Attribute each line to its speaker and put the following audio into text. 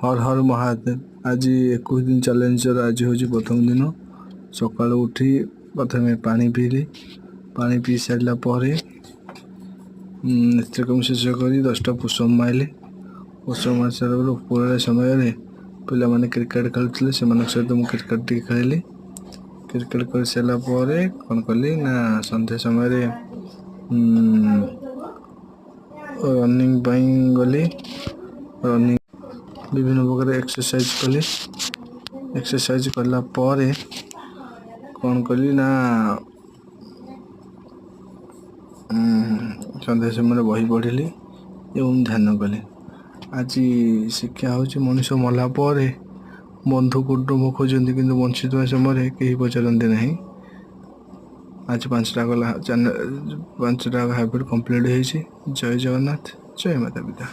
Speaker 1: ହର ହର ମହାଦେବ। ଆଜି 21 ଦିନ ଚ୍ୟାଲେଞ୍ଜର ଆଜି ହେଉଛି ପ୍ରଥମ ଦିନ। ସକାଳୁ ଉଠି ପ୍ରଥମେ ପାଣି ପିଇଲି। ପାଣି ପିଇ ସାରିଲା ପରେ ନିତ୍ୟକର୍ମ ଶେଷ କରି 10ଟା ପୁଷଅପ୍ ମାରିଲି। ପୁଷଅପ୍ ମାରି ସାରିଲା ପରେ ଉପରବେଳା ସମୟରେ ପିଲାମାନେ କ୍ରିକେଟ୍ ଖେଳୁଥିଲେ, ସେମାନଙ୍କ ସହିତ ମୁଁ କ୍ରିକେଟ୍ ଟିକେ ଖେଳିଲି। କ୍ରିକେଟ୍ କରିସାରିଲା ପରେ କ'ଣ କଲି ନା ସନ୍ଧ୍ୟା ସମୟରେ ରନିଂ ପାଇଁ ଗଲି। ରନିଂ, ବିଭିନ୍ନ ପ୍ରକାର ଏକ୍ସରସାଇଜ୍ କଲି। ଏକ୍ସରସାଇଜ୍ କଲା ପରେ କ'ଣ କଲି ନା ସନ୍ଧ୍ୟା ସମୟରେ ବହି ପଢ଼ିଲି ଏବଂ ଧ୍ୟାନ କଲି। ଆଜି ଶିକ୍ଷା ହେଉଛି, ମଣିଷ ମଲା ପରେ ବନ୍ଧୁ କୁଟୁମ୍ବ ଖୋଜନ୍ତି, କିନ୍ତୁ ବଞ୍ଚିଥିବା ସମୟରେ କେହି ପଚାରନ୍ତି ନାହିଁ। ଆଜି 5ଟା ଗଲା, 5ଟା ହ୍ୟାବିଟ୍ କମ୍ପ୍ଲିଟ୍ ହେଇଛି। ଜୟ ଜଗନ୍ନାଥ, ଜୟ ମାତା ପିତା।